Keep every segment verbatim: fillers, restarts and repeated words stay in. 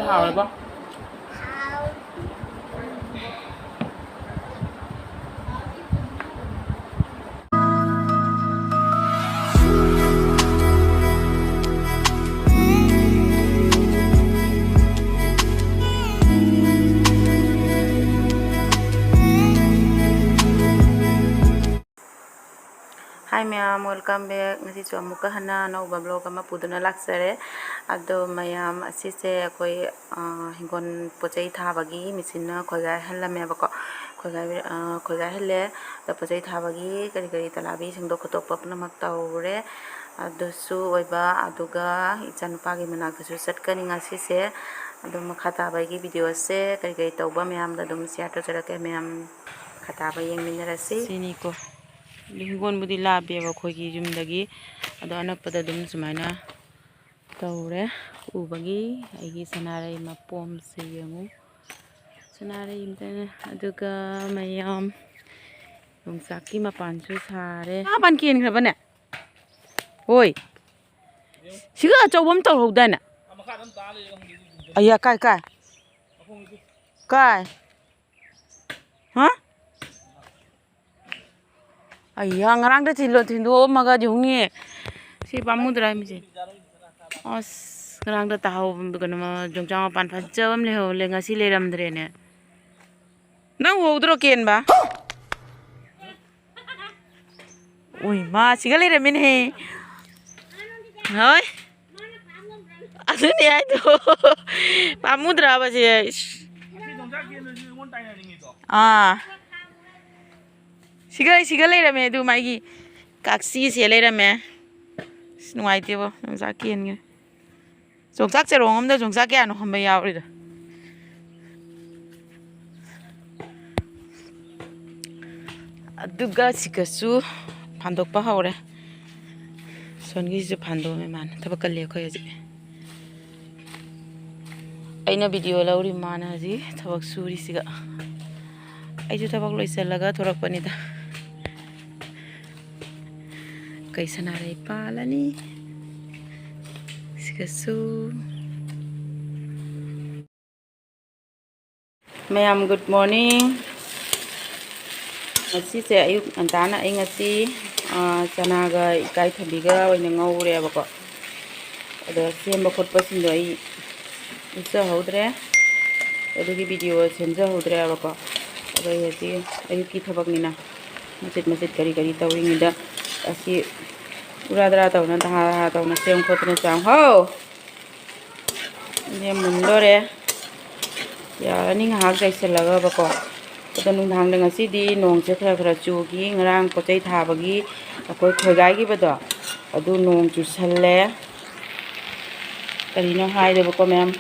ꯍꯥꯎꯔꯕꯣ? Hi ꯃꯌꯥꯝ, welcome back. ꯉꯁꯤꯁꯨ ꯑꯃꯨꯛꯀ ꯍꯟꯅ ꯑꯅꯧꯕ vlog ꯑꯃ ꯄꯨꯗꯨꯅ ꯂꯥꯛꯆꯔꯦ꯫ ꯑꯗꯣ ꯃꯌꯥꯝ, ꯑꯁꯤꯁꯦ ꯑꯩꯈꯣꯏ, ꯑ, ꯍꯤꯡꯒꯣꯜ ꯄꯣꯠ ꯆꯩ ꯊꯥꯕꯒꯤ ꯃꯦꯆꯤꯟꯅ ꯈꯣꯏꯒꯥꯏꯍꯜꯂꯝꯃꯦꯕꯀꯣ꯫ ꯈꯣꯏꯒꯥꯏ-, ꯑ, ꯈꯣꯏꯒꯥꯏꯍꯜꯂꯦ꯫ ꯑꯗꯣ ꯄꯣꯠ ꯆꯩ ꯊꯥꯕꯒꯤ ꯀꯔꯤ ꯀꯔꯤ ꯇꯂꯥꯕꯤ ꯁꯦꯡꯗꯣꯛ ꯈꯣꯠꯇꯣꯛꯄ ꯄꯨꯝꯅꯃꯛ ꯇꯧꯔꯦ꯫ ꯑꯗꯨꯁꯨ ꯑꯣꯏꯕ, ꯑꯗꯨꯒ ꯏꯆꯥꯅꯨꯄꯥꯒꯤ ꯃꯅꯥꯛꯇꯁꯨ ꯆꯠꯀꯅꯤ ꯉꯁꯤꯁꯦ꯫ ꯑꯗꯣ ꯃꯈꯥ ꯇꯥꯕ ꯑꯩꯒꯤ videoꯁꯦ ꯀꯔꯤ ꯀꯔꯤ ꯇꯧꯕ ꯃꯌꯥꯝꯗ ꯑꯗꯨꯝ share ꯇꯧꯖꯔꯛꯀꯦ꯫ ꯃꯌꯥꯝ ꯃꯈꯥ ꯇꯥꯕ ꯌꯦꯡꯃꯤꯟꯅꯔꯁꯤ꯫ ꯁꯤꯅꯤꯀꯣ꯫ ꯑꯗꯨ ꯍꯤꯡꯒꯣꯜꯕꯨꯗꯤ ꯂꯥꯞꯄꯦꯕ ꯑꯩꯈꯣꯏꯒꯤ ꯌꯨꯝꯗꯒꯤ꯫ ꯑꯗꯣ ꯑꯅꯛꯄꯗ ꯑꯗꯨꯝ ꯁꯨꯃꯥꯏꯅ ꯇꯧꯔꯦ꯫ ꯎꯕꯒꯤ ꯑꯩꯒꯤ ꯁꯅꯥꯔꯩ ꯃꯄꯣꯝꯁꯦ ꯌꯦꯡꯉꯨ꯫ ꯁꯅꯥꯔꯩ ꯑꯝꯇꯅ-, ꯑꯗꯨꯒ ꯃꯌꯥꯝ ꯌꯣꯡꯆꯥꯛꯀꯤ ꯃꯄꯥꯟꯁꯨ ꯁꯥꯔꯦ꯫ ꯃꯄꯥꯟ ꯀꯦꯟꯈ꯭ꯔꯕꯅꯦ? ꯍꯣꯏ꯫ ꯁꯤꯒ ꯑꯆꯧꯕ ꯑꯃ ꯇꯧꯍꯧꯗꯥꯏꯅꯦ? ꯑꯌꯥ, ꯀꯥꯏ, ꯀꯥꯏ? ꯀꯥꯏ? ꯍꯥ? ꯑꯩꯌꯥ, ꯉꯔꯥꯡꯗ ꯊꯤꯜꯂꯣ-, ꯊꯤꯟꯗꯣꯛꯑꯝꯃꯒ ꯌꯦꯡꯉꯨꯅꯦ꯫ ꯁꯤ ꯄꯥꯝꯃꯨꯗ꯭ꯔꯥ ꯍꯥꯏꯕꯁꯦ? ꯑꯁ, ꯉꯔꯥꯡꯗ ꯇꯥꯍꯧꯕ ꯀꯩꯅꯣ, ꯌꯣꯡꯆꯥꯛ ꯃꯄꯥꯟ ꯐꯖꯕ ꯑꯃ ꯂꯩꯍꯧ-, ꯂꯩ-, ꯉꯁꯤ ꯂꯩꯔꯝꯗ꯭ꯔꯦꯅꯦ꯫ ꯅꯪ ꯎꯍꯧꯗ꯭ꯔꯣ ꯀꯦꯟꯕ? ꯎꯏ, ꯃꯥ ꯁꯤꯒ ꯂꯩꯔꯝꯃꯤꯅꯦꯍꯦ꯫ ꯍꯣꯏ꯫ ꯑꯗꯨꯅꯦ ꯍꯥꯏꯗꯣ꯫ ꯄꯥꯝꯃꯨꯗ꯭ꯔꯕ ꯁꯦ? ꯑꯥ꯫ ꯁꯤꯒ, ꯁꯤꯒ ꯂꯩꯔꯝꯃꯦ ꯑꯗꯨ ꯃꯥꯒꯤ ꯀꯥꯛꯆꯤꯁꯦ ꯂꯩꯔꯝꯃꯦ꯫ ꯑꯁ, ꯅꯨꯡꯉꯥꯏꯇꯦꯕꯣ, ꯌꯣꯡꯆꯥꯛ ꯀꯦꯟꯒ꯭ꯔꯦ꯫ ꯌꯣꯡꯆꯥꯛ ꯆꯔꯣꯡ ꯑꯃꯗ ꯌꯣꯡꯆꯥꯛ ꯀꯌꯥꯅꯣ ꯈꯟꯕ ꯌꯥꯎꯔꯤꯗꯣ꯫ ꯑꯗꯨꯒ ꯁꯤꯒꯁꯨ ꯐꯥꯟꯗꯣꯛꯄ ꯍꯧꯔꯦ꯫ ꯁꯣꯟꯒꯤꯁꯤꯁꯨ ꯐꯥꯟꯗꯣꯛꯑꯝꯃꯦ ꯃꯥꯅ꯫ ꯊꯕꯛ ꯀꯜꯂꯤ ꯑꯩꯈꯣꯏ ꯍꯧꯖꯤꯛ꯫ ꯑꯩꯅ video ꯂꯧꯔꯤ, ꯃꯥꯅ ꯍꯧꯖꯤꯛ ꯊꯕꯛ ꯁꯨꯔꯤꯁꯤꯒ꯫ ꯑꯩꯁꯨ ꯊꯕꯛ ꯂꯣꯏꯁꯤꯜꯂꯒ ꯊꯣꯔꯛꯄꯅꯤꯗ꯫ ꯀꯩ ꯁꯅꯥꯔꯩ ꯄꯥꯜꯂꯅꯤ꯫ ꯁꯤꯒꯁꯨ꯫ ꯃꯌꯥꯝ, good morning꯫ ꯉꯁꯤꯁꯦ ꯑꯌꯨꯛ ꯉꯟꯇꯥꯅ ꯑꯩ ꯉꯁꯤ, ꯑꯥ, ꯆꯅꯥꯒ ꯏꯀꯥꯏꯊꯕꯤꯒ ꯑꯣꯏꯅ ꯉꯧꯔꯦꯕꯀꯣ꯫ ꯑꯗꯣ ꯁꯦꯝꯕ ꯈꯣꯠꯄꯁꯤꯡꯗꯣ ꯑꯩ ꯎꯠꯆꯍꯧꯗ꯭ꯔꯦ, ꯑꯗꯨꯒꯤ video ꯁꯦꯝꯖꯍꯧꯗ꯭ꯔꯦꯕꯀꯣ꯫ ꯑꯗꯣ ꯑꯩ ꯍꯧꯖꯤꯛ ꯑꯌꯨꯛꯀꯤ ꯊꯕꯛꯅꯤꯅ ꯃꯆꯤꯠ ꯃꯆꯤꯠ ꯀꯔꯤ ꯀꯔꯤ ꯇꯧꯔꯤꯉꯩꯗ ꯑꯁꯤ ꯎꯔꯥ ꯗꯔꯥ ꯇꯧꯅ ꯙꯥ ꯙꯥ ꯇꯧꯅ ꯁꯦꯝ ꯈꯣꯠꯇꯅ ꯆꯥꯝ ꯍꯧ꯫ ꯏꯅꯦ ꯃꯨꯟꯗꯣꯔꯦ꯫ ꯌꯥꯔꯅꯤ ꯉꯥꯏꯍꯥꯛ ꯆꯥꯏꯁꯤꯜꯂꯒꯕꯀꯣ꯫ ꯑꯗꯣ ꯅꯨꯡꯗꯥꯡꯗ ꯉꯁꯤꯗꯤ ꯅꯣꯡꯁꯦ ꯈꯔ ꯈꯔ ꯆꯨꯈꯤ꯫ ꯉꯔꯥꯡ ꯄꯣꯠ ꯆꯩ ꯊꯥꯕꯒꯤ ꯑꯩꯈꯣꯏ ꯈꯣꯏꯒꯥꯏꯈꯤꯕꯗꯣ, ꯑꯗꯨ ꯅꯣꯡ ꯆꯨꯁꯜꯂꯦ꯫ ꯀꯔꯤꯅꯣ ꯍꯥꯏꯔꯦꯕꯀꯣ ꯃꯌꯥꯝ,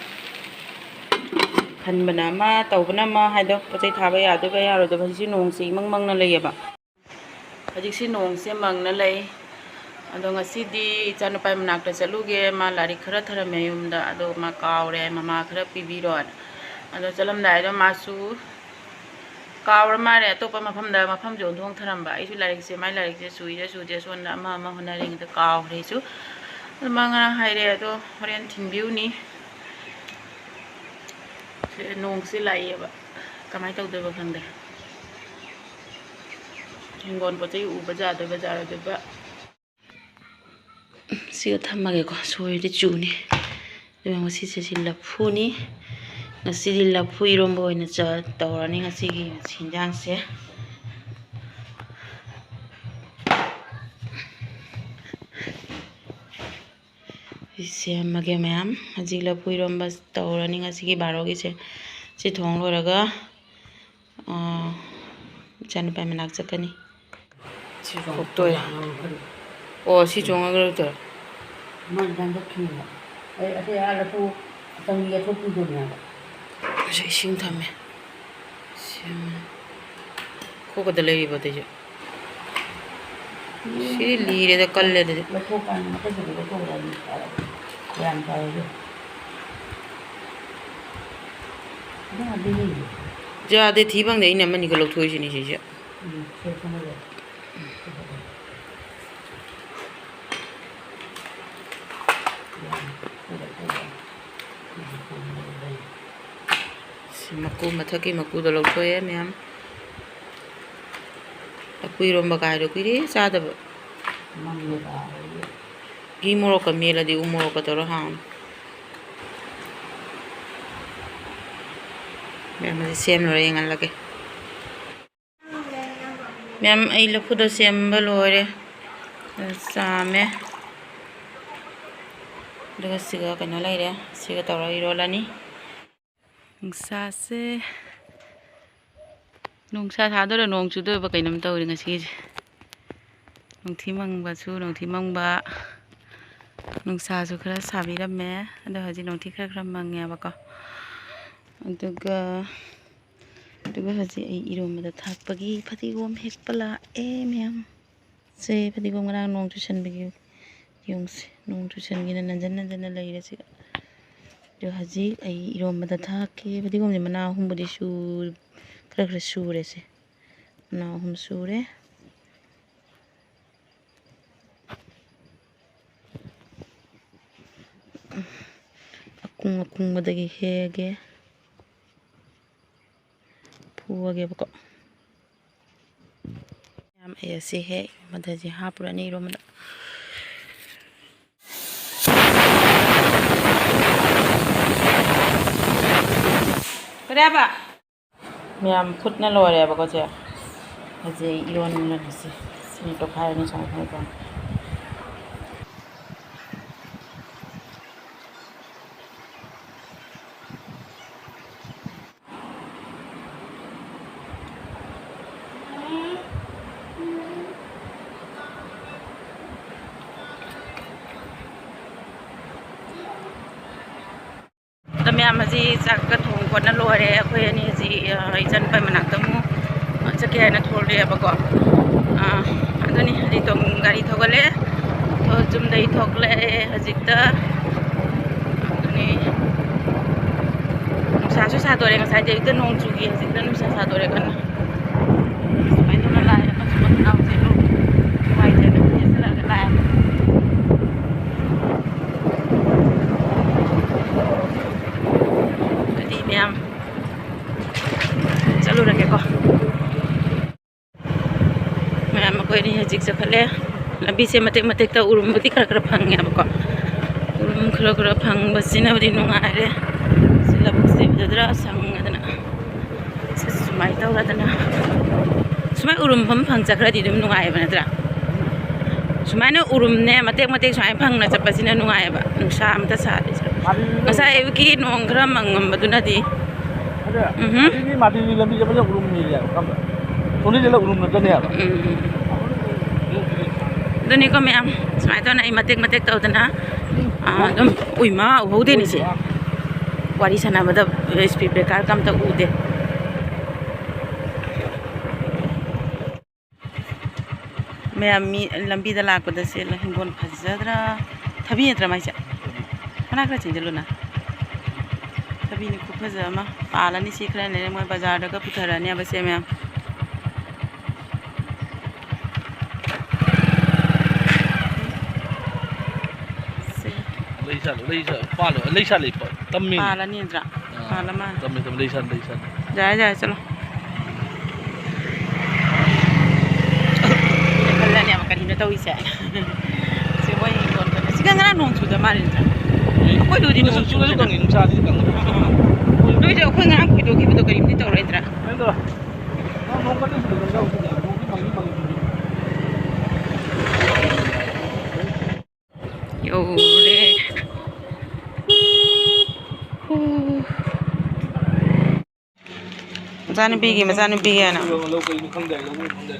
ꯈꯟꯕꯅ ꯑꯃ, ꯇꯧꯕꯅ ꯑꯃ ꯍꯥꯏꯗꯣ, ꯄꯣꯠ ꯆꯩ ꯊꯥꯕ ꯌꯥꯗꯣꯏꯕ ꯌꯥꯔꯣꯏꯗꯣꯏꯕ꯫ ꯍꯧꯖꯤꯛꯁꯤ ꯅꯣꯡꯁꯦ ꯏꯃꯪ ꯃꯪꯅ ꯂꯩꯌꯦꯕ꯫ ꯍꯧꯖꯤꯛꯁꯤ ꯅꯣꯡꯁꯦ ꯃꯪꯅ ꯂꯩ꯫ ꯑꯗꯣ ꯉꯁꯤꯗꯤ ꯏꯆꯥꯅꯨꯄꯥꯒꯤ ꯃꯅꯥꯛꯇ ꯆꯠꯂꯨꯒꯦ, ꯃꯥ ꯂꯥꯏꯔꯤꯛ ꯈꯔ ꯊꯔꯝꯃꯦ ꯌꯨꯝꯗ, ꯑꯗꯣ ꯃꯥ ꯀꯥꯎꯔꯦ, ꯃꯃꯥ ꯈꯔ ꯄꯤꯕꯤꯔꯣꯅ꯫ ꯑꯗꯣ ꯆꯠꯂꯝꯗꯥꯏꯗꯣ ꯃꯥꯁꯨ ꯀꯥꯎꯔ ꯃꯥꯜꯂꯦ, ꯑꯇꯣꯞꯄ ꯃꯐꯝꯗ, ꯃꯐꯝꯁꯦ ꯑꯣꯟꯊꯣꯛ ꯊꯔꯝꯕ꯫ ꯑꯩꯁꯨ ꯂꯥꯏꯔꯤꯛꯁꯦ, ꯃꯥꯏ ꯂꯥꯏꯔꯤꯛꯁꯦ ꯆꯨꯏꯔ ꯆꯨꯗꯦ, ꯁꯣꯝꯗ ꯑꯃ ꯑꯃ ꯍꯣꯠꯅꯔꯤꯉꯩꯗ ꯀꯥꯎꯈ꯭ꯔꯦ ꯑꯩꯁꯨ꯫ ꯑꯗꯣ ꯃꯥ ꯉꯔꯥꯡ ꯍꯥꯏꯔꯦ, ꯑꯗꯣ ꯍꯣꯔꯦꯟ ꯊꯤꯟꯕꯤꯌꯨꯅꯤ꯫ ꯁꯦ, ꯅꯣꯡꯁꯦ ꯂꯥꯛꯑꯦꯕ, ꯀꯃꯥꯏꯅ ꯇꯧꯗꯣꯏꯕ ꯈꯪꯗꯦ꯫ ꯍꯤꯡꯒꯣꯜ ꯄꯣꯠ ꯆꯩ ꯎꯕ ꯌꯥꯗꯣꯏꯕ ꯌꯥꯔꯣꯏꯗꯣꯏꯕ꯫ ꯁꯤꯒ ꯊꯝꯃꯒꯦꯀꯣ, ꯁꯣꯏꯔꯗꯤ ꯆꯨꯅꯤ꯫ ꯑꯗꯨꯒ ꯉꯁꯤꯁꯦ ꯁꯤ ꯂꯐꯨꯅꯤ꯫ ꯉꯁꯤꯗꯤ ꯂꯐꯨ ꯏꯔꯣꯝꯕ ꯑꯣꯏꯅ ꯆꯥ-, ꯇꯧꯔꯅꯤ ꯉꯁꯤꯒꯤ ꯏꯟꯖꯥꯡꯁꯦ꯫ ꯁꯤ ꯁꯦꯝꯃꯒꯦ ꯃꯌꯥꯝ꯫ ꯍꯧꯖꯤꯛ ꯂꯐꯨ ꯏꯔꯣꯝꯕ ꯇꯧꯔꯅꯤ ꯉꯁꯤꯒꯤ ꯕꯥꯔꯣꯒꯤꯁꯦ꯫ ꯁꯤ ꯊꯣꯡ ꯂꯣꯏꯔꯒ, ꯑꯥ, ꯏꯆꯥꯅꯨꯄꯥꯒꯤ ꯃꯅꯥꯛ ꯆꯠꯀꯅꯤ꯫ ꯁꯤ ꯈꯣꯛꯇꯣꯛꯑꯦ꯫ ꯑꯣ, ꯁꯤ ꯆꯣꯡꯉꯒ ꯂꯧꯗꯣꯏꯔꯣ? ꯃꯥ ꯉꯁꯥꯏ ꯆꯠꯈꯤꯕꯅꯦ꯫ ꯑꯩ ꯑꯇꯩ ꯑꯥ ꯂꯐꯨ ꯑꯀꯪꯕꯤ ꯑꯊꯣꯛꯄꯤꯗꯨꯅꯦꯕ꯫ ꯑꯁ, ꯏꯁꯤꯡ ꯊꯝꯃꯦ꯫ ꯁꯦꯝꯃꯦ꯫ ꯈꯣꯛꯀꯗ ꯂꯩꯔꯤꯕ ꯑꯇꯩꯁꯨ꯫ ꯁꯤꯗꯤ ꯂꯤꯔꯦꯗ, ꯀꯜꯂꯦ ꯑꯗꯨꯗꯤ꯫ ꯂꯧꯊꯣꯛꯀꯥꯟꯗ ꯃꯊꯛꯇꯨꯗ ꯂꯧꯊꯣꯛꯀꯗꯕꯅꯤ꯫ ꯌꯥꯝ ꯐꯔꯦ꯫ ꯑꯗꯨꯝ ꯑꯗꯨ ꯂꯩꯌꯦ꯫ ꯌꯥꯗꯦ, ꯊꯤ ꯐꯪꯗꯦ, ꯑꯩꯅ ꯑꯃꯅꯤꯒ ꯂꯧꯊꯣꯛꯏꯁꯤꯅꯤ ꯁꯤꯁꯦ꯫ ꯎꯝ, ꯁꯦ ꯊꯝꯃꯒꯦ꯫ ꯃꯀꯨ ꯃꯊꯛꯀꯤ ꯃꯀꯨꯗꯣ ꯂꯧꯊꯣꯛꯑꯦ ꯃꯌꯥꯝ꯫ ꯂꯐꯨ ꯏꯔꯣꯝꯕ ꯀꯥꯏꯗꯣ ꯀꯨꯏꯔꯦ ꯆꯥꯗꯕ꯫ ꯃꯝꯃꯦꯕ꯫ ꯘꯤ ꯃꯣꯔꯣꯛꯀ ꯃꯦꯠꯂꯗꯤ ꯎ ꯃꯣꯔꯣꯛꯀ ꯇꯧꯔ ꯍꯥꯎꯅꯤ꯫ ꯃꯌꯥꯝ ꯑꯁꯤ ꯁꯦꯝ ꯂꯣꯏꯔ ꯌꯦꯡꯍꯜꯂꯒꯦ꯫ ꯃꯌꯥꯝ, ꯑꯩ ꯂꯐꯨꯗꯣ ꯁꯦꯝꯕ ꯂꯣꯏꯔꯦ꯫ ꯆꯥꯝꯃꯦ꯫ ꯑꯗꯨꯒ ꯁꯤꯒ ꯀꯩꯅꯣ ꯂꯩꯔꯦ꯫ ꯁꯤꯒ ꯇꯧꯔꯒ ꯏꯔꯣꯜꯂꯅꯤ꯫ ꯅꯨꯡꯁꯥꯁꯦ, ꯅꯨꯡꯁꯥ ꯁꯥꯗꯣꯏꯔꯥ ꯅꯣꯡ ꯆꯨꯗꯣꯏꯕ ꯀꯩꯅꯣꯝ ꯇꯧꯔꯤ ꯉꯁꯤꯁꯦ꯫ ꯅꯨꯡꯊꯤ ꯃꯪꯕꯁꯨ ꯅꯨꯡꯊꯤ ꯃꯪꯕ, ꯅꯨꯡꯁꯥꯁꯨ ꯈꯔ ꯁꯥꯕꯤꯔꯝꯃꯦ꯫ ꯑꯗꯣ ꯍꯧꯖꯤꯛ ꯅꯨꯡꯊꯤ ꯈꯔ ꯈꯔ ꯃꯪꯉꯦꯕꯀꯣ꯫ ꯑꯗꯨꯒ, ꯑꯗꯨꯒ ꯍꯧꯖꯤꯛ ꯑꯩ ꯏꯔꯣꯟꯕꯗ ꯊꯥꯛꯄꯒꯤ ꯐꯗꯤꯒꯣꯝ ꯍꯦꯛꯄ ꯂꯥꯛꯑꯦ ꯃꯌꯥꯝ꯫ ꯁꯦ, ꯐꯗꯤꯒꯣꯝ ꯉꯔꯥꯡ ꯅꯣꯡ ꯆꯨꯁꯟꯕꯒꯤ ꯌꯦꯡꯉꯨꯁꯦ, ꯅꯣꯡ ꯆꯨꯁꯟꯒꯤꯅ ꯅꯟꯖꯟ ꯅꯟꯖꯟꯅ ꯂꯩꯔꯦ ꯁꯤꯗ꯫ ꯑꯗꯣ ꯍꯧꯖꯤꯛ ꯑꯩ ꯏꯔꯣꯟꯕꯗ ꯊꯥꯛꯀꯦ꯫ ꯐꯗꯤꯒꯣꯝꯁꯦ ꯃꯅꯥ ꯑꯍꯨꯝꯕꯨꯗꯤ ꯁꯨ-, ꯈꯔ ꯈꯔ ꯁꯨꯔꯦꯁꯦ꯫ ꯃꯅꯥ ꯑꯍꯨꯝ ꯁꯨꯔꯦ꯫ ꯑꯀꯨꯡ ꯑꯀꯨꯡꯕꯗꯒꯤ ꯍꯦꯛꯑꯒꯦ꯫ ꯐꯨꯑꯒꯦꯕꯀꯣ꯫ ꯃꯌꯥꯝ ꯑꯩ ꯑꯁꯤ ꯍꯦꯛ ꯏꯔꯣꯟꯕꯗ ꯍꯧꯖꯤꯛ ꯍꯥꯞꯄꯨꯔꯅꯤ ꯏꯔꯣꯟꯕꯗ꯫ ꯀꯔꯤ ꯍꯥꯏꯕ? ꯃꯌꯥꯝ ꯐꯨꯠꯅ ꯂꯣꯏꯔꯦꯕꯀꯣ ꯆꯦ꯫ ꯍꯧꯖꯤꯛ ꯑꯩ ꯏꯔꯣꯟꯕꯒꯤꯁꯦ ꯁꯤꯅꯤ ꯇꯣꯈꯥꯏꯔꯅꯤ ꯁꯨꯃꯥꯏꯅ ꯇꯧꯔꯒ꯫ ꯑꯗꯣ ꯃꯌꯥꯝ, ꯍꯧꯖꯤꯛ ꯆꯥꯛꯀ ꯊꯣꯡ ꯈꯣꯠꯅ ꯂꯣꯏꯔꯦ꯫ ꯑꯩꯈꯣꯏ ꯑꯅꯤ ꯍꯧꯖꯤꯛ, ꯑ, ꯏꯆꯟ ꯅꯨꯄꯥꯒꯤ ꯃꯅꯥꯛꯇ ꯑꯃꯨꯛ ꯆꯠꯀꯦ ꯍꯥꯏꯅ ꯊꯣꯛꯂꯛꯑꯦꯕꯀꯣ꯫ ꯑ, ꯑꯗꯨꯅꯤ, ꯍꯧꯖꯤꯛ ꯇꯣꯡ-, ꯒꯥꯔꯤ ꯊꯧꯒꯠꯂꯦ꯫ ꯑꯣ, ꯌꯨꯝꯗꯒꯤ ꯊꯣꯛꯂꯛꯑꯦ ꯍꯧꯖꯤꯛꯇ꯫ ꯑꯗꯨꯅꯤ꯫ ꯅꯨꯡꯁꯥꯁꯨ ꯁꯥꯗꯣꯔꯦ, ꯉꯁꯥꯏꯗꯤ ꯑꯌꯨꯛꯇ ꯅꯣꯡ ꯆꯨꯈꯤ, ꯍꯧꯖꯤꯛꯇ ꯅꯨꯡꯁꯥ ꯁꯥꯗꯣꯔꯦ ꯀꯟꯅ꯫ ꯁꯨꯃꯥꯏꯅ ꯇꯧꯅ ꯂꯥꯛꯑꯦ, ꯑꯃꯁꯨ ꯑꯃꯁꯨ ꯅꯨꯡꯉꯥꯏꯇꯦꯅ ꯆꯦꯜꯂꯒ ꯂꯥꯛꯑꯦ꯫ ꯑꯗꯨꯗꯤ ꯃꯌꯥꯝ, ꯂꯦ꯫ ꯂꯝꯕꯤꯁꯦ ꯃꯇꯦꯛ ꯃꯇꯦꯛꯇ ꯎꯔꯨꯝꯕꯨꯗꯤ ꯈꯔ ꯈꯔ ꯐꯪꯉꯦꯕꯀꯣ꯫ ꯎꯔꯨꯝ ꯈꯔ ꯈꯔ ꯐꯪꯕꯁꯤꯅꯕꯨꯗꯤ ꯅꯨꯡꯉꯥꯏꯔꯦ꯫ ꯁꯤ ꯂꯧꯕꯨꯛꯁꯦ ꯐꯖꯗ꯭ꯔꯥ ꯁꯪꯉꯗꯅ꯫ ꯁꯤ ꯁꯨꯃꯥꯏꯅ ꯇꯧꯔꯗꯅ꯫ ꯁꯨꯃꯥꯏꯅ ꯎꯔꯨꯝ ꯐꯝ ꯐꯪ ꯆꯠꯈ꯭ꯔꯗꯤ ꯑꯗꯨꯝ ꯅꯨꯡꯉꯥꯏꯌꯦꯕ ꯅꯠꯇ꯭ꯔꯥ? ꯁꯨꯃꯥꯏꯅ ꯎꯔꯨꯝꯅꯦ ꯃꯇꯦꯛ ꯃꯇꯦꯛ ꯁꯨꯃꯥꯏꯅ ꯐꯪꯅ ꯆꯠꯄꯁꯤꯅ ꯅꯨꯡꯉꯥꯏꯌꯦꯕ꯫ ꯅꯨꯡꯁꯥ ꯑꯃꯇ ꯁꯥꯗꯦ꯫ ꯉꯁꯥꯏ ꯑꯌꯨꯛꯀꯤ ꯅꯣꯡ ꯈꯔ ꯃꯪꯉꯝꯕꯗꯨꯅꯗꯤ꯫ ꯎꯝꯍꯨꯝ꯫ ꯑꯗꯨꯗꯤ ꯃꯥꯗꯤ ꯂꯝꯕꯤ ꯆꯠꯄꯗ ꯎꯔꯨꯝ ꯂꯩꯌꯦ ꯍꯥꯏꯕ ꯀꯝꯕ? ꯁꯣꯝꯗꯩ ꯆꯠꯂ ꯎꯔꯨꯝ ꯅꯠꯇꯅꯦ ꯍꯥꯏꯕ꯫ ꯎꯝ꯫ ꯑꯗꯨꯅꯤꯀꯣ ꯃꯌꯥꯝ, ꯁꯨꯃꯥꯏꯅ ꯇꯧꯅ ꯑꯩ ꯃꯇꯦꯛ ꯃꯇꯦꯛ ꯇꯧꯗꯅ, ꯑꯥ, ꯑꯗꯨꯝ, ꯎꯏꯃꯥ, ꯎꯍꯧꯗꯦꯅꯦ ꯁꯦ꯫ ꯋꯥꯔꯤ ꯁꯥꯟꯅꯕꯗ speed breaker ꯀ ꯑꯝꯇ ꯎꯗꯦ꯫ ꯃꯌꯥꯝ ꯃꯤ ꯂꯝꯕꯤꯗ ꯂꯥꯛꯄꯗ ꯁꯦ ꯍꯤꯡꯒꯣꯜ ꯐꯖꯗ꯭ꯔꯥ? ꯊꯕꯤ ꯅꯠꯇ꯭ꯔꯥ ꯃꯥꯏꯁꯦ? ꯃꯅꯥ ꯈꯔ ꯆꯤꯡꯁꯤꯜꯂꯨꯅ꯫ ꯊꯕꯤꯅꯤ ꯈꯨꯐꯖ ꯑꯃ꯫ ꯄꯥꯜꯂꯅꯤ ꯁꯤ ꯈꯔ ꯂꯩꯔ ꯃꯣꯏ ꯕꯖꯥꯔꯗꯒ ꯄꯨꯊꯔꯛꯑꯅꯦꯕ ꯁꯦ ꯃꯌꯥꯝ꯫ ꯁꯦ꯫ ꯂꯩ ꯁꯥꯠꯂꯣ, ꯂꯩ ꯁꯥꯠꯂꯣ, ꯄꯥꯜꯂꯣ, ꯂꯩ ꯁꯥꯠꯂꯦ, ꯄ-, ꯇꯝꯃꯤ꯫ ꯄꯥꯜꯂꯅꯤ ꯅꯠꯇ꯭ꯔꯥ? ꯑꯥ, ꯄꯥꯜꯂ ꯃꯥꯜꯂꯦ꯫ ꯇꯝꯃꯤ, ꯇꯝꯃꯤ, ꯂꯩ ꯁꯥꯠꯂꯦ, ꯂꯩ ꯁꯥꯠꯂꯦ꯫ ꯌꯥꯔꯦ, ꯌꯥꯔꯦ, ꯆꯠꯂꯣ꯫ ꯈꯜꯂꯅꯦꯕ ꯀꯔꯤꯅꯣ ꯇꯧꯔꯤꯁꯦ꯫ ꯁꯤ ꯃꯣꯏ ꯍꯤꯡꯒꯣꯜ ꯀꯩꯅꯣ꯫ ꯁꯤꯒ ꯉꯔꯥꯡ ꯅꯣꯡ ꯆꯨꯗ ꯃꯥꯜꯂꯦ ꯅꯠꯇ꯭ꯔꯥ? ꯎꯝ꯫ ꯑꯩꯈꯣꯏꯗꯨꯗꯤ ꯅꯣꯡ ꯆꯨꯗꯁꯨ ꯆꯨꯗꯦꯗ꯫ ꯀꯪꯉꯤ, ꯅꯨꯡꯁꯥꯗꯤ ꯀꯪꯉꯤ꯫ ꯑꯥ, ꯑꯥ꯫ ꯅꯣꯏꯁꯨ ꯑꯩꯈꯣꯏ ꯉꯔꯥꯡ ꯈꯣꯏꯗꯣꯛꯈꯤꯕꯗꯣ ꯀꯔꯤꯝꯗꯤ ꯇꯧꯔꯣꯏꯗ꯭ꯔꯥ? ꯀꯩꯝ ꯇꯧꯔꯣꯏ꯫ ꯅꯣꯡ ꯀꯟꯅ ꯆꯨꯗꯕ ꯇꯧꯗꯦ꯫ ꯅꯣꯡꯗꯤ ꯃꯪꯗꯤ ꯃꯪꯉꯤ꯫ ꯌꯧꯔꯦ꯫ ꯍꯨ꯫ ꯃꯆꯥꯅꯨꯄꯤꯒꯤ, ꯃꯆꯥꯅꯨꯄꯤꯒꯤ ꯍꯥꯏꯅ꯫ ꯂꯧ ꯀꯩꯅꯣ ꯈꯪꯗꯦ, ꯂꯧ ꯀꯩꯅꯣ ꯈꯪꯗꯦ꯫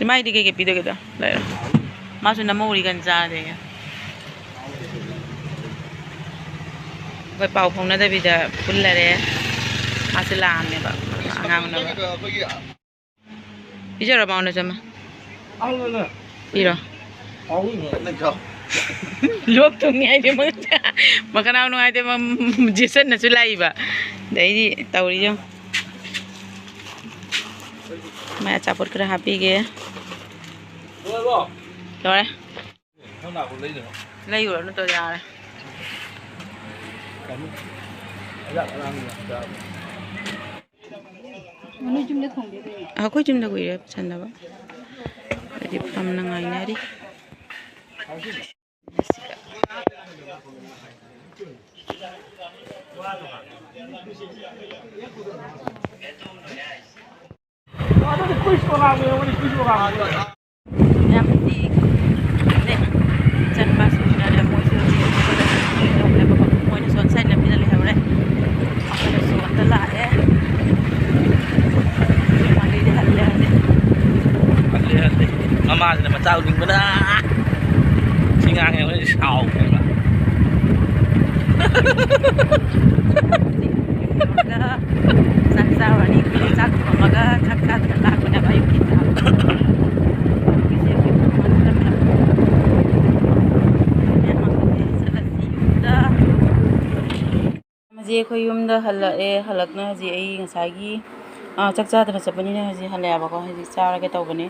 ꯏꯃꯥꯒꯤꯗꯤ ꯀꯩꯀꯩ ꯄꯤꯗꯣꯏꯒꯦꯗꯣ? ꯂꯩꯔꯣ꯫ ꯃꯥꯁꯨ ꯅꯝꯍꯧꯔꯤ ꯀꯟ ꯆꯥꯗꯦꯒ꯫ ꯑꯩꯈꯣꯏ ꯄꯥꯎ ꯐꯥꯎꯅꯗꯕꯤꯗ ꯄꯨꯜꯂꯔꯦ꯫ ꯃꯥꯁꯦ ꯂꯥꯛꯑꯝꯃꯦꯕ, ꯑꯉꯥꯡ ꯎꯅꯕ꯫ ꯄꯤꯖꯔꯣ ꯃꯉꯣꯟꯗꯁꯨ ꯑꯃ꯫ ꯄꯤꯔꯣ꯫ ꯂꯣꯛ ꯊꯨꯡꯉꯦ ꯍꯥꯏꯗꯤ ꯃꯉꯣꯟꯗ ꯃꯈꯅꯥꯎ ꯅꯨꯡꯉꯥꯏꯇꯦ, ꯃ-, ꯖꯦꯁꯟꯅꯁꯨ ꯂꯥꯛꯏꯕ꯫ ꯑꯗꯩꯗꯤ ꯇꯧꯔꯤ ꯌꯦꯡꯉꯨ꯫ ꯃꯥꯏ ꯑꯆꯥꯄꯣꯠ ꯈꯔ ꯍꯥꯞꯄꯤꯒꯦ꯫ ꯂꯣꯏꯔꯦ꯫ ꯂꯩꯔꯨꯔꯅꯨ ꯇꯣ, ꯌꯥꯔꯦ꯫ ꯅꯣꯏ ꯌꯨꯝꯗ ꯊꯣꯡꯗꯦ ꯑꯗꯨꯒꯤ? ꯑꯩꯈꯣꯏ ꯌꯨꯝꯗ ꯀꯨꯏꯔꯦ ꯄꯨꯁꯟꯗꯕ꯫ ꯍꯥꯏꯗꯤ ꯐꯝꯅ ꯉꯥꯏꯅꯔꯤ꯫ ꯌꯥꯝ ꯄꯤꯛꯂꯦ꯫ ꯏꯆꯟ ꯃꯥꯁꯨ ꯎꯅꯔꯦ꯫ ꯃꯣꯏꯁꯨ ꯍꯧꯖꯤꯛ ꯃꯣꯏꯅꯁꯨ ꯉꯁꯥꯏ ꯂꯝꯕꯤꯗ ꯂꯩꯍꯧꯔꯦ꯫ ꯑꯩꯈꯣꯏꯅꯁꯨ ꯑꯝꯇ ꯂꯥꯛꯑꯦ꯫ ꯃꯥꯒꯤꯗꯤ ꯍꯜꯂꯦ ꯍꯧꯖꯤꯛ꯫ ꯍꯜꯂꯦ, ꯍꯜꯂꯦ꯫ ꯃꯃꯥꯁꯤꯅ ꯃꯆꯥ ꯎꯅꯤꯡꯕꯅ ꯁꯤ ꯉꯥꯡꯉꯦ, ꯍꯣꯔꯦꯟ ꯁꯥꯎꯈ꯭ꯔꯦꯕ꯫ ꯆꯥꯛ ꯆꯥꯔꯨꯔꯅꯤ꯫ ꯑꯩꯈꯣꯏꯗꯤ ꯆꯥꯛ ꯊꯣꯡꯉꯝꯃꯒ ꯆꯥꯛ ꯆꯥꯗꯅ ꯂꯥꯛꯄꯅꯦꯕ ꯑꯌꯨꯛꯀꯤ ꯆꯥꯛ꯫ ꯍꯧꯖꯤꯛ ꯑꯩꯈꯣꯏ ꯌꯨꯝꯗ ꯍꯜꯂꯛꯑꯦ꯫ ꯍꯜꯂꯛꯅ ꯍꯧꯖꯤꯛ ꯑꯩ ꯉꯁꯥꯏꯒꯤ, ꯑ, ꯆꯥꯛ ꯆꯥꯗꯅ ꯆꯠꯄꯅꯤꯅ ꯍꯧꯖꯤꯛ ꯍꯜꯂꯛꯑꯦꯕꯀꯣ꯫ ꯍꯧꯖꯤꯛ ꯆꯥꯔꯒꯦ ꯇꯧꯕꯅꯤ꯫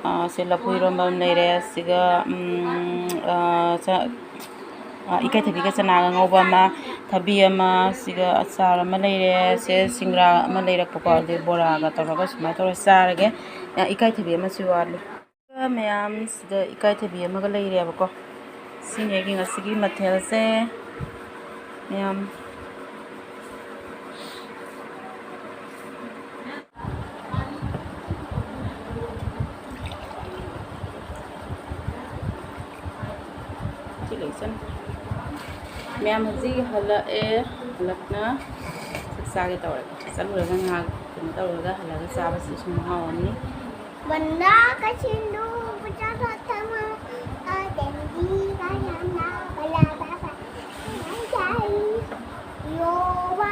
ꯑ, ꯁꯤ ꯂꯐꯨ ꯏꯔꯣꯝꯕ ꯑꯃ ꯂꯩꯔꯦ꯫ ꯁꯤꯒ, ꯎꯝ, ꯑ, ꯆ-, ꯑ, ꯏꯀꯥꯏꯊꯕꯤꯒ ꯆꯅꯥꯒ ꯉꯧꯕ ꯑꯃ, ꯊꯕꯤ ꯑꯃ, ꯁꯤꯒ ꯑꯆꯥꯔ ꯑꯃ ꯂꯩꯔꯦ꯫ ꯁꯦ ꯁꯤꯡꯒ꯭ꯔꯥ ꯑꯃ ꯂꯩꯔꯛꯄꯀꯣ꯫ ꯑꯗꯩ ꯕꯣꯔꯥꯒ ꯇꯧꯔꯒ ꯁꯨꯃꯥꯏꯅ ꯇꯧꯔꯒ ꯆꯥꯔꯒꯦ꯫ ꯑ, ꯏꯀꯥꯏꯊꯕꯤ ꯑꯃꯁꯨ ꯋꯥꯠꯂꯤ꯫ ꯃꯌꯥꯝꯁꯤꯗ ꯏꯀꯥꯏꯊꯕꯤ ꯑꯃꯒ ꯂꯩꯔꯦꯕꯀꯣ꯫ ꯁꯤꯅꯤ ꯑꯩꯒꯤ ꯉꯁꯤꯒꯤ ꯃꯊꯦꯜꯁꯦ꯫ ꯃꯌꯥꯝ꯫ ꯁꯤ ꯂꯩꯁꯟ꯫ ꯃꯌꯥꯝ ꯍꯧꯖꯤꯛ ꯍꯜꯂꯛꯑꯦ꯫ ꯍꯜꯂꯛꯅ ꯆꯥꯛ ꯆꯥꯒꯦ ꯇꯧꯔꯦ꯫ ꯆꯠꯂꯨꯔꯒ ꯉꯥꯏꯍꯥꯛ ꯀꯩꯅꯣ ꯇꯧꯔꯒ ꯍꯜꯂꯒ ꯆꯥꯕꯁꯤꯁꯨ ꯃꯍꯥꯎ ꯑꯃꯅꯤ꯫ ꯕꯟꯗꯥ ꯀꯩꯁꯤꯟꯗꯨ ꯄꯨꯖꯥ ꯊꯣꯛꯇꯃ ꯑꯗꯦꯟꯗꯤ ꯀꯥꯌꯥꯅ ꯕꯂꯥ ꯕꯥꯕꯥ ꯌꯣꯕꯥ꯫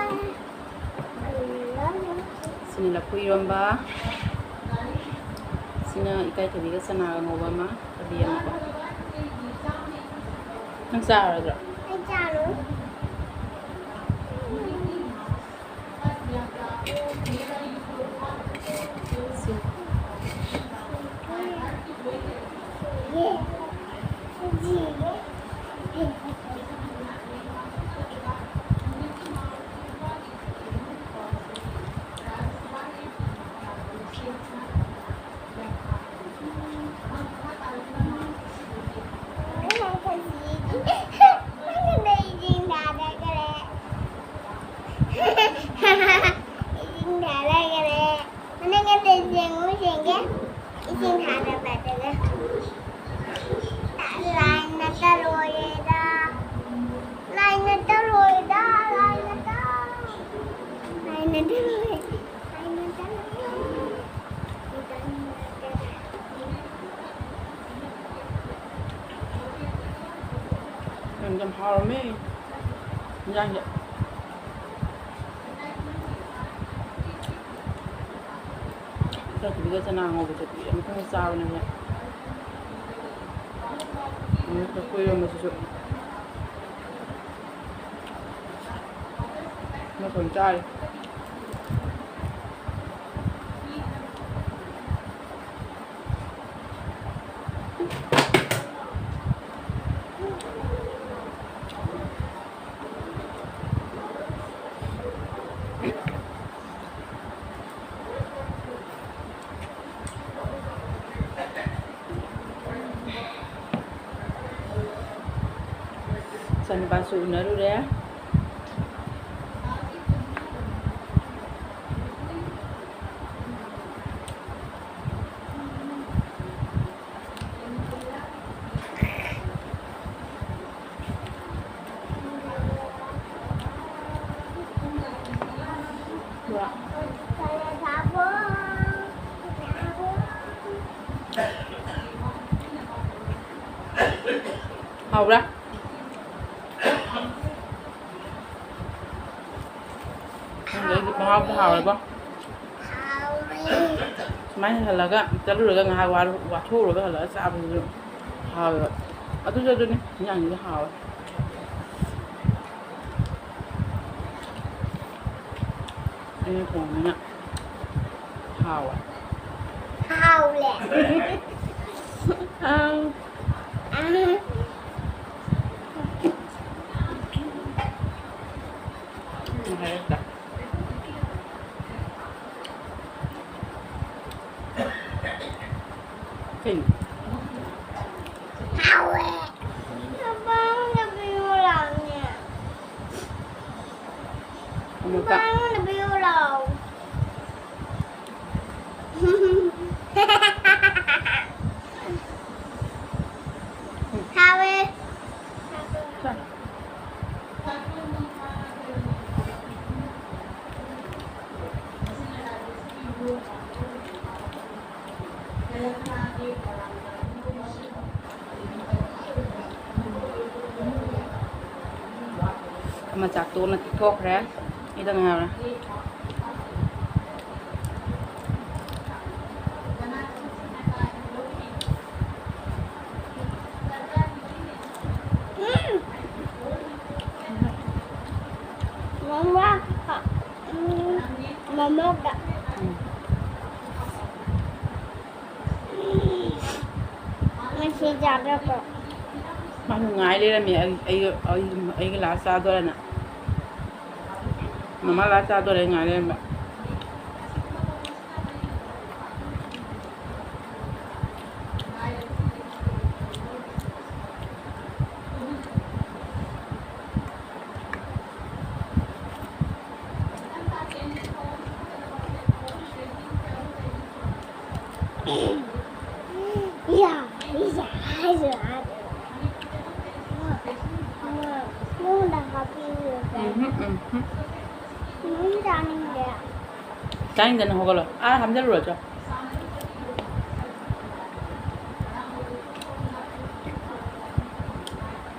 ꯁꯤꯅ ꯂꯐꯨ ꯏꯔꯣꯝꯕ, ꯁꯤꯅ ꯏꯀꯥꯏꯊꯕꯤꯒ ꯆꯅꯥꯒ ꯉꯧꯕ ꯑꯃ, ꯊꯕꯤ ꯑꯃꯀꯣ꯫ ꯅꯪ ꯆꯥꯔꯣꯏꯗ꯭ꯔꯣ? ꯑꯩ ꯆꯥꯔꯣꯏ꯫ ꯌꯥꯝ ꯍꯥꯎꯔꯝꯃꯦ ꯏꯟꯖꯥꯡꯁꯦ꯫ ꯆꯠꯈꯤꯕꯒ ꯆꯅꯥ ꯉꯧꯕ ꯆꯠꯄꯤ ꯑꯃꯨꯛꯇꯪ ꯆꯥꯕꯅꯦꯕ꯫ ꯎꯝ, ꯂꯐꯨ ꯏꯔꯣꯝꯕꯁꯤꯁꯨ ꯃꯇꯣꯟ ꯆꯥꯔꯤ꯫ ꯏꯆꯥꯅꯨꯄꯥꯁꯨ ꯎꯅꯔꯨꯔꯦ꯫ ꯍꯥꯎꯕ꯭ꯔꯥ? ꯈꯪꯗꯦ, ꯑꯩꯗꯤ ꯄꯪꯍꯥꯎꯗ ꯍꯥꯎꯋꯦꯕꯣ꯫ ꯁꯨꯃꯥꯏꯅ ꯍꯜꯂꯒ, ꯆꯠꯂꯨꯔꯒ ꯉꯥꯏꯍꯥꯛ ꯋꯥꯔꯨ-, ꯋꯥꯊꯣꯛꯎꯔꯒ ꯍꯜꯂꯒ ꯆꯥꯕꯗꯨꯁꯨ ꯍꯥꯎꯋꯦꯕ꯫ ꯑꯗꯨꯁꯨ ꯑꯗꯨꯅꯤ, ꯏꯟꯖꯥꯡꯁꯤꯁꯨ ꯍꯥꯎꯋꯦ꯫ ꯑꯩꯅ ꯊꯣꯡꯕꯅꯤꯅ ꯍꯥꯎꯋꯦ꯫ ꯍꯥꯎꯔꯦ꯫ ꯑꯪ꯫ ꯑꯪ꯫ ꯍꯥꯏꯔꯛꯇ꯫ ꯀꯩꯅꯣ? ꯍꯥꯎꯋꯦ꯫ ꯄꯄꯥ, ꯑꯩꯉꯣꯟꯗ ꯄꯤꯌꯨ ꯂꯥꯎꯅꯦ꯫ ꯑꯃꯨꯛꯀ꯫ ꯄꯄꯥ, ꯑꯩꯉꯣꯟꯗ ꯄꯤꯌꯨ ꯂꯥꯎ꯫ ꯍꯥꯎꯋꯦ꯫ ꯃꯆꯥꯛꯇꯣꯅ ꯊꯣꯛꯈ꯭ꯔꯦ꯫ ꯏꯗ ꯉꯥꯏꯍꯧꯔꯦ꯫ ꯃꯃꯥ, ꯎꯝ, ꯃꯃꯥꯒ꯫ ꯎꯝ꯫ ꯉꯁꯤ ꯆꯥꯗ꯭ꯔꯕꯣ? ꯃꯥꯁꯨ ꯉꯥꯏ ꯂꯩꯔꯝꯃꯤ, ꯑꯩ, ꯑꯩ, ꯑꯩ, ꯑꯩꯒꯤ ꯂꯥꯁ ꯆꯥꯗꯣꯔꯦꯅ꯫ ꯃꯃꯥ ꯂꯥꯁ ꯆꯥꯗꯣꯔꯦ ꯉꯥꯏ ꯂꯩꯔꯝꯕ꯫ ꯆꯥꯅꯤꯡꯗꯅ ꯍꯧꯒꯠꯂꯣ꯫ ꯑꯥ, ꯍꯥꯝꯖꯜꯂꯨꯔꯣ ꯆꯣ꯫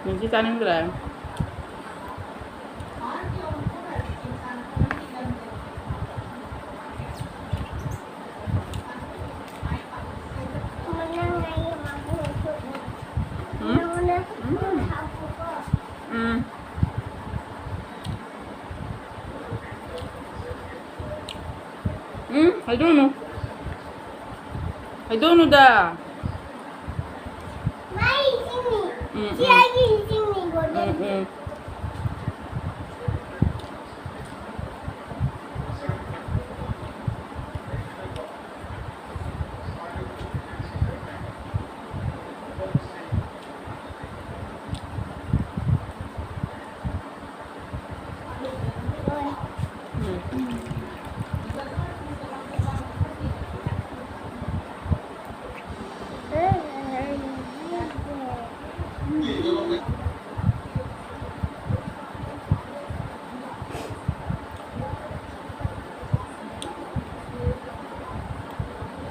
ꯃꯤꯒꯤ ꯆꯥꯅꯤꯡꯗ꯭ꯔꯦ꯫ ꯎꯝ? ꯎꯝ꯫ ꯎꯝ꯫ ꯎꯝ, ꯍꯥꯏꯗꯣꯛꯎꯅꯨ꯫ ꯍꯥꯏꯗꯣꯛꯎꯅꯨꯗ꯫ ꯎꯝ, ꯎꯝ꯫ ꯎꯝ, ꯎꯝ꯫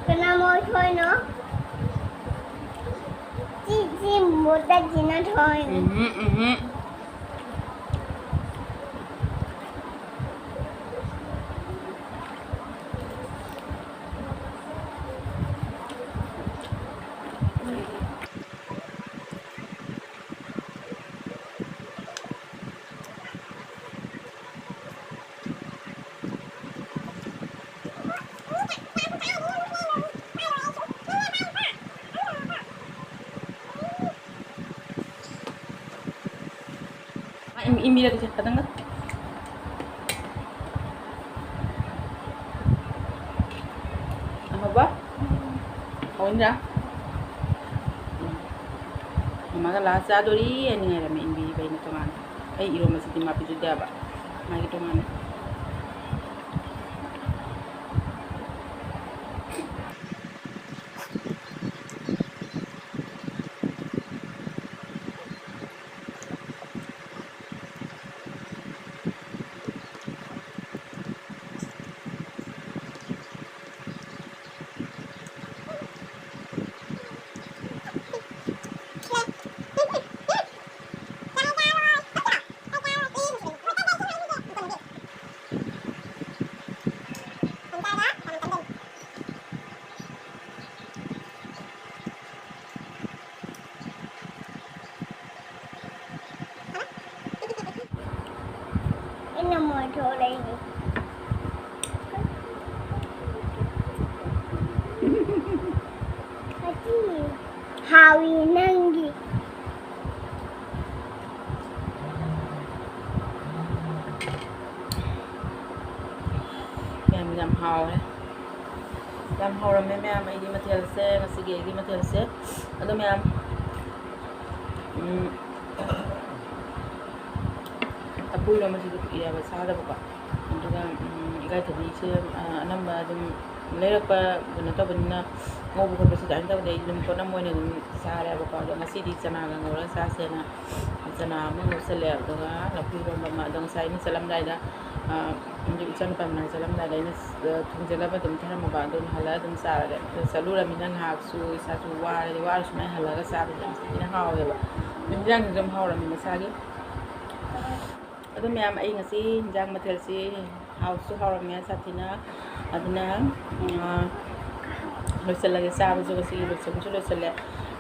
ꯀꯅꯥ ꯃꯣꯏ ꯊꯣꯏꯅꯣ? ꯁꯤ, ꯁꯤ ꯃꯨꯠꯇ ꯁꯤꯅ ꯊꯣꯏꯅꯤ꯫ ꯎꯝꯍꯨꯝ, ꯎꯝꯍꯨꯝ꯫ ꯏꯝ-, ꯏꯝꯕꯤꯔꯒꯦ, ꯈꯇꯪꯒ꯫ ꯑꯍꯧꯕ? ꯍꯧꯅꯤꯗ? ꯎꯝ꯫ ꯃꯃꯥꯒ ꯂꯥꯛꯑ ꯆꯥꯗꯣꯔꯤ ꯍꯥꯏꯅ ꯉꯥꯏꯔꯝꯃꯦ, ꯏꯝꯕꯤꯔꯤꯕ ꯑꯩꯅ ꯇꯣꯉꯥꯟꯅ꯫ ꯑꯩ ꯏꯔꯣꯝꯕꯁꯤꯗꯤ ꯃꯥ ꯄꯤꯖꯗꯦꯕ꯫ ꯃꯥꯒꯤ ꯇꯣꯉꯥꯟꯅ꯫ ꯑꯩꯅ ꯃꯣꯏ ꯊꯣꯛꯂꯛꯏꯅꯦ꯫ ꯍꯥꯎꯏ ꯅꯪꯒꯤ꯫ ꯌꯥꯝ, ꯌꯥꯝ ꯍꯥꯎꯔꯦ꯫ ꯌꯥꯝ ꯍꯥꯎꯔꯝꯃꯦ ꯃꯌꯥꯝ, ꯑꯩꯒꯤ ꯃꯊꯦꯜꯁꯦ, ꯉꯁꯤꯒꯤ ꯑꯩꯒꯤ ꯃꯊꯦꯜꯁꯦ꯫ ꯑꯗꯣ ꯃꯌꯥꯝ, ꯎꯝ, ꯂꯐꯨ ꯏꯔꯣꯝꯕꯁꯤꯗꯤ ꯀꯨꯏꯔꯦꯕ ꯆꯥꯗꯕꯀꯣ꯫ ꯑꯗꯨꯒ, ꯎꯝ, ꯏꯀꯥꯏꯊꯕꯤꯁꯦ, ꯑ, ꯑꯅꯝꯕ ꯑꯗꯨꯝ ꯂꯩꯔꯛꯄ ꯀꯩꯅꯣ ꯇꯧꯕꯅꯤꯅ, ꯉꯧꯕ ꯈꯣꯠꯄꯁꯨ ꯑꯗꯨꯃꯥꯏꯅ ꯇꯧꯗꯦ꯫ ꯑꯩ ꯑꯗꯨꯝ ꯄꯣꯠꯅꯝ ꯑꯣꯏꯅ ꯑꯗꯨꯝ ꯆꯥꯔꯦꯕꯀꯣ꯫ ꯑꯗꯣ ꯉꯁꯤꯗꯤ ꯆꯅꯥꯒ ꯉꯧꯔꯒ ꯆꯥꯁꯦꯅ ꯆꯅꯥ ꯑꯃ ꯉꯧꯁꯜꯂꯦ꯫ ꯑꯗꯨꯒ ꯂꯐꯨ ꯏꯔꯣꯝꯕ ꯑꯃ꯫ ꯑꯗꯣ ꯉꯁꯥꯏ ꯑꯩꯅ ꯆꯠꯂꯝꯗꯥꯏꯗ, ꯑ, ꯑꯗꯨ ꯏꯆꯥꯅꯨꯄꯥ ꯃꯅꯥꯛ ꯆꯠꯂꯝꯗꯥꯏꯗ ꯑꯩꯅ, ꯑ, ꯊꯣꯡꯖꯤꯜꯂꯒ ꯑꯗꯨꯝ ꯊꯝꯃꯝꯃꯕ꯫ ꯑꯗꯨꯅ ꯍꯜꯂꯛꯑ ꯑꯗꯨꯝ ꯆꯥꯔꯒꯦ꯫ ꯑꯗꯣ ꯆꯠꯂꯨꯔꯃꯤꯅ ꯉꯥꯏꯍꯥꯛꯁꯨ ꯏꯁꯥꯁꯨ ꯋꯥꯔꯦ꯫ ꯋꯥꯔꯁꯨ ꯁꯨꯃꯥꯏꯅ ꯍꯜꯂꯒ ꯆꯥꯕꯁꯦ ꯌꯥꯝ ꯊꯤꯅ ꯍꯥꯎꯋꯦꯕ꯫ ꯏꯟꯖꯥꯡꯁꯤꯁꯨ ꯑꯗꯨꯝ ꯍꯥꯎꯔꯝꯃꯤ ꯃꯁꯥꯒꯤ꯫ ꯑꯗꯨ ꯃꯌꯥꯝ, ꯑꯩ ꯉꯁꯤ ꯏꯟꯖꯥꯡ ꯃꯊꯦꯜꯁꯤ ꯍꯥꯎꯁꯨ ꯍꯥꯎꯔꯝꯃꯦ ꯁꯥꯊꯤꯅ꯫ ꯑꯗꯨꯅ, ꯑ, ꯂꯣꯏꯁꯤꯜꯂꯒꯦ꯫ ꯆꯥꯕꯁꯨ ꯉꯁꯤꯒꯤ ꯂꯣꯏꯁꯤꯟꯁꯨ ꯂꯣꯏꯁꯤꯜꯂꯦ꯫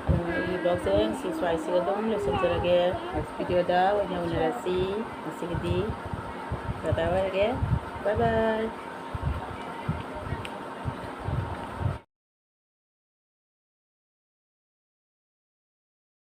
ꯑꯗꯨꯅ ꯑꯩꯒꯤ vlogꯁꯦ ꯉꯁꯤ ꯁ꯭ꯋꯥꯏꯁꯤꯒ ꯑꯗꯨꯝ ꯂꯣꯏꯁꯤꯟꯖꯔꯒꯦ꯫ Next videoꯗ ꯑꯣꯏꯅ ꯎꯅꯔꯁꯤ꯫ ꯉꯁꯤꯒꯤꯗꯤ ꯇꯥꯇꯥ ꯑꯣꯏꯔꯒꯦ꯫ Bye bye꯫